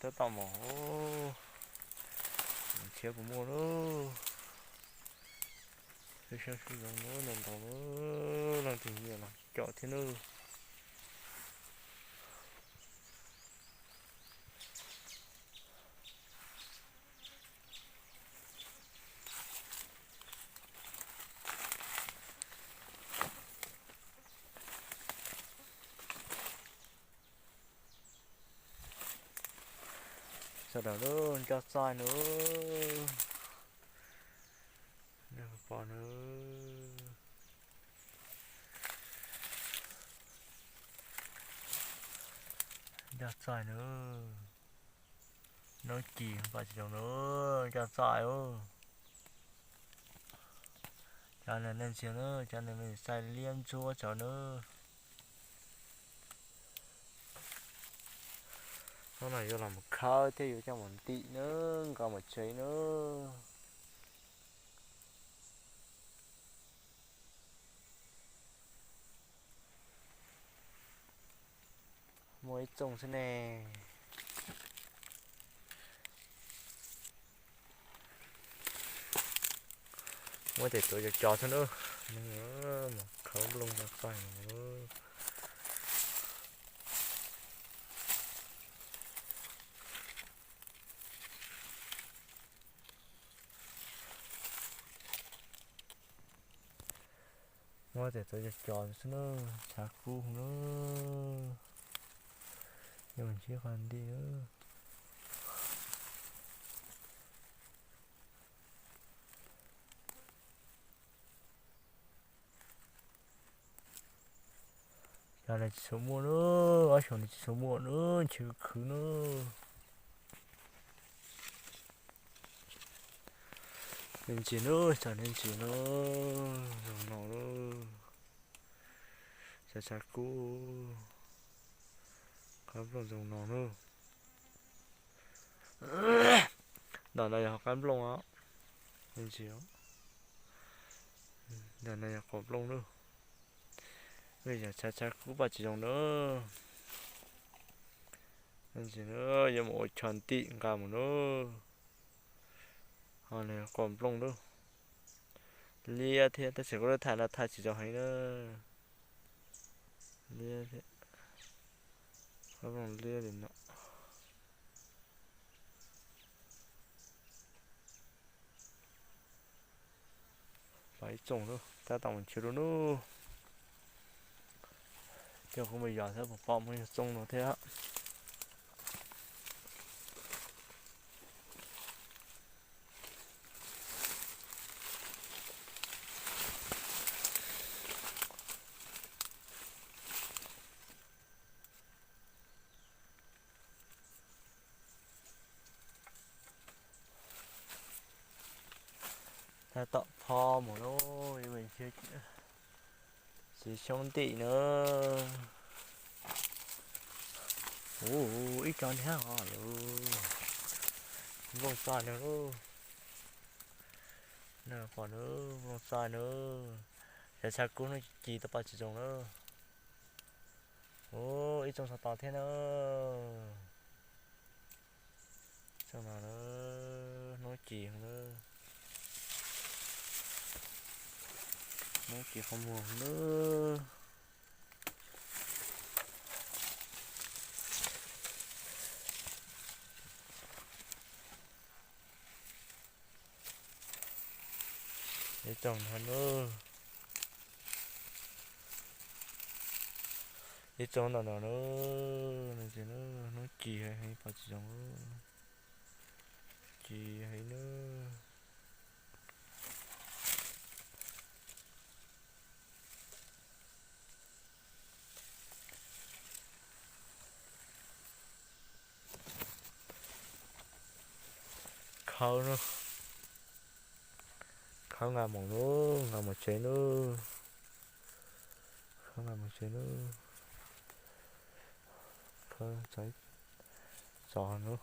tab tom mus, nrhiav puas muaj lub. Sab sab zoo ntau ntau, leej twg nyiam los caum thiab nawb. Sawv daws lub, ncaj txaij nawb, nej pom nawb, ncaj txaij nawb, noob ci pom tsis zoo nawb, ncaj txaij. Cov no nej ntsia nawb, cov no me xais liab ntsuab cov nawb. Hnub no yuav los mus khawb thiab yuav coj mus ntim nawb, nqa mus tsev nawb. Muaj ib txooj xwb ne. Muab tes tuav cov cov xwb nawb. Mus khawb nplooj no txaij. Muab tes tuav cov cov xwb nawb, tshav kub nawb. Yuav ntsib qhov nti nawb. Cov no tsis tshua muaj nawb, ob xyoos no tsis tshua muaj nawb, ntshe khwv nawb. Nej ntsia nawb, cov nej ntsia nawb, zoo no nawb. Tshav tshav kub, qab nplooj zoo no nawb. Ntawm no yog qab nplooj os, nej ntsia. Ntawm no yog qaum nplooj nawb. Yog tshav tshav kub pom tsis zoo nawb. Nej ntsia nawb, yuav mus ua chaw ntim nqa mus nawb. Ho no yog qaum nplooj nawb. Liab thiab, tab sis kuv lub thaij no thaij tsis zoo heev na. Liab thiab, qab nplooj liab li no. Pom ib txooj lawm, tab tom mus nrhiav dua nawb. Coj kuv mus yos saib puas pom muaj ib txooj no thiab. Tab tom phob mus lawm, txiv xyoob ntim na. Ub, ib co nrhiab os lawm. Nplooj txaij na. Nej pom na, nplooj txaij na. Tshav tshav kub hnub ci tau pom tsis zoo na. Ub, ib txooj txog to thiab na. Txooj no na, hnub ci heev na. Hnub ci qhov muag heev na. Ib txooj no na. Ib txooj no no na. Hnub ci heev, pom tsis zoo. Ci heev na. Khawb na. Khawb nqa mus lawm, nqa mus tsev lawm. Khawb nqa mus tsev lawm. Khawb txog, txog no,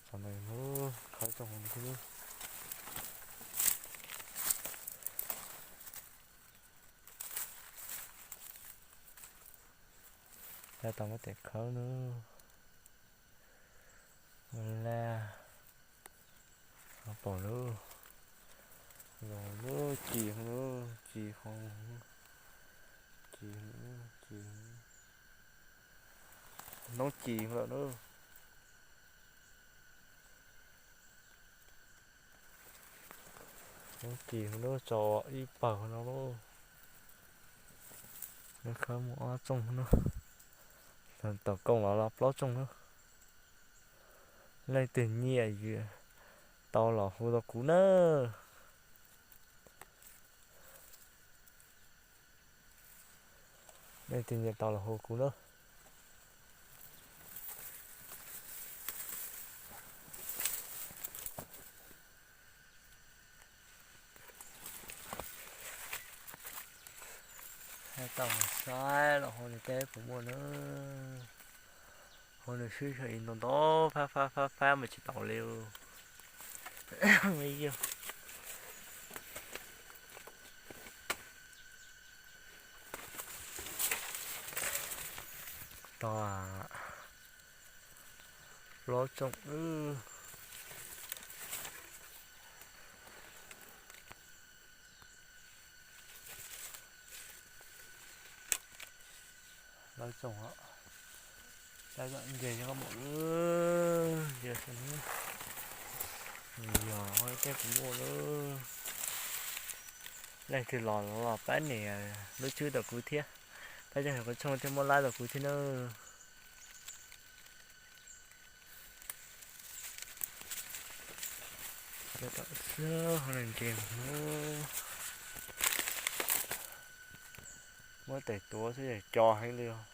txog no lawm, khawb txog no thiab lawm. Tab tom muab tes khawb na. Laj, pom lub, lub ci, lub ci, ci, noob ci lawm na. Noob ci lub tso ib pawg no lub. Khawb muaj ob tsooj na. Tom kooj los los plaub tsooj na. Leej twg nyiam tau los hu rau kuv na. Leej twg nyiam tau los hu kuv na. Hais tau mus saib los hu nws teb puas muaj na. Hu nws swb sawv ntau ntau fab fab fab fab mas tsis tau li. Tau plaub tsooj wb. Plaub tsooj os. Tab tom nce nyob mus lawm. Yog tej kuv muaj lawm. Leej twg los los pab nias lub tswb rau kuv thiab, pab txhawb nqa kuv tshooj thiab muab like rau kuv thiab nawb. Tom xwb ho nws nce mus, muab tes tuav xwb yog co heev li os.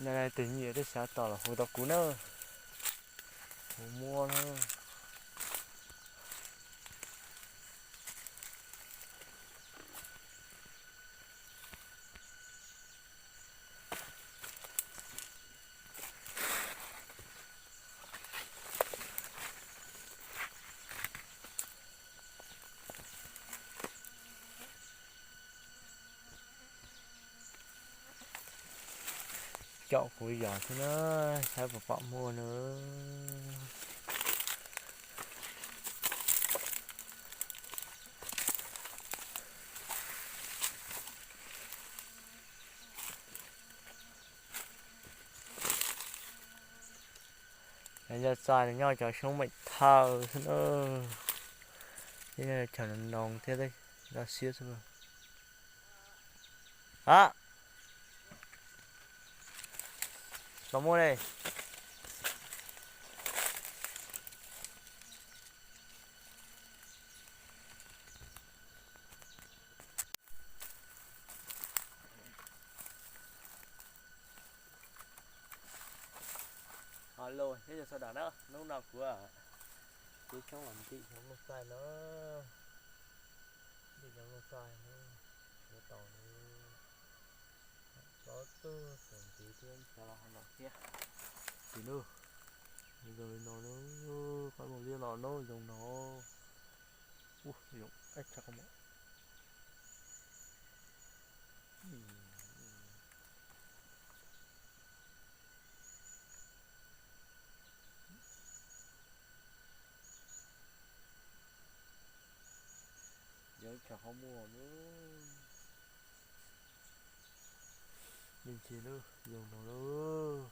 Leej twg nyiam thiab xav tau los hu tau kuv na. Hu muaj na. Caum kuv yos xwb na, saib puas pom muaj na. Yog txais nws nyob cov xyoob meem thawj xwb na, thiab nyob cov noog thiab, loj siab xwb. A, xyov muaj ne. Hello, nyob zoo sawv daws na, hnub no kuv, kuv coj los ntim cov nplooj xaij no, ntim cov nplooj xaij no, kuv tau plaub tug tus ntxiv thiab cov los hauv no thiab. Tim no, zoo li no na, qab zoo li los no, zoo no. Ua zoo ib txhia qhov muag. Yog ib txhia qhov muag na. Ntshe lub zoo no lub,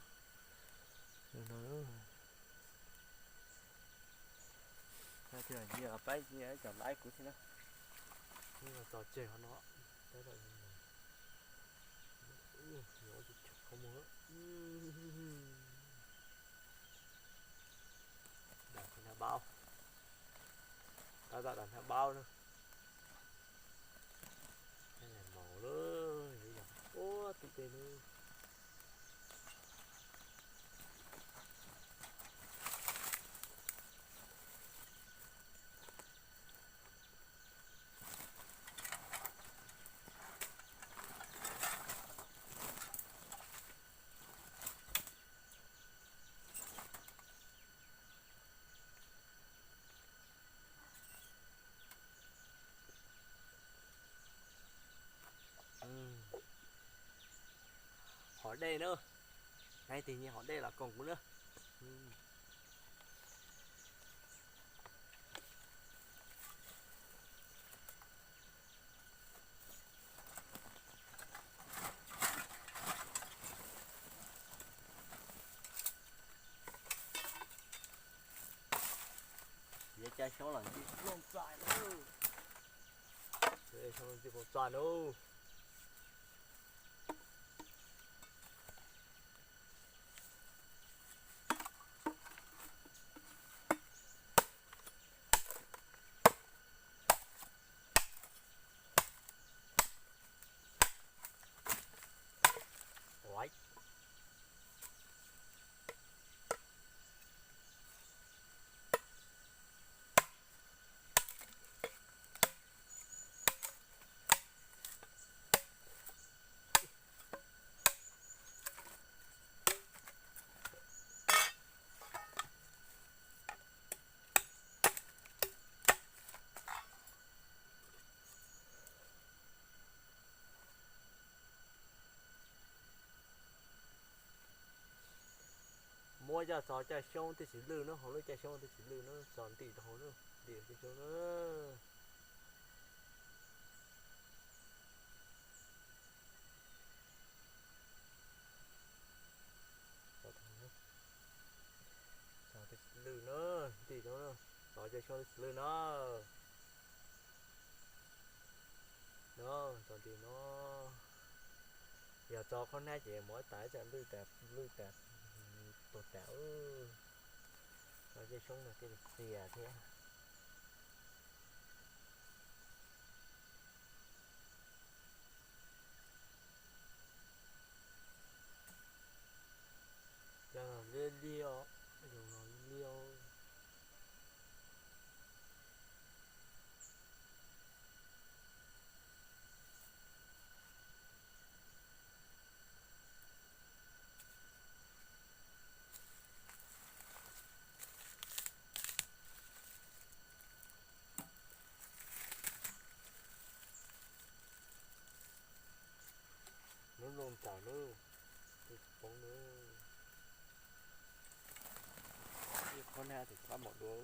zoo no lub. Nyiam pab nyiam cov like kuv thiab na. Ib no tso tseg qhov no, tab tom zoo no. Qhov muag, dag hnab baub, tab tom dag hnab baub na. Mos lawm, yuav yog ua tim tej lub. Hov dej na, nai tig nyias hov dej los koom kuv na. Yuav cai xyoob los nti looj txais na. Xyoob nti looj txais na. Muab coj txog caj xyoob tib si lwj na, hauv lub caj xyoob tib si lwj na, txog ntim rau hauv na, ntim caj xyoob na. Txog tib si lwj na, ntim rau, txog caj xyoob tib si lwj na. No, txog ntim no. Yog txog qhov nab ces muab tas tsam lwj tas, lwj tas, tuag tas. Txog caj xyoob no thiaj li txias thiab. Cov no liab liab, cov no liab. Nub zoo ntawm nub, poob nub. Ib qhov nab tes rov qab npaum dua.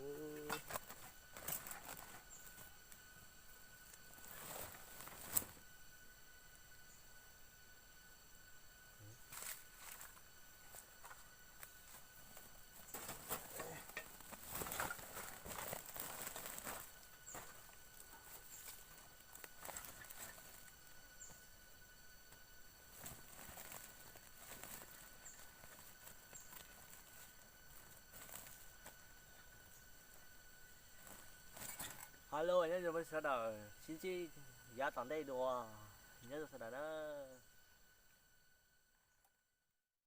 Hello, nyob zoo sawv daws, sib ntsib yav tom ntej dua, nyob zoo sawv daws na.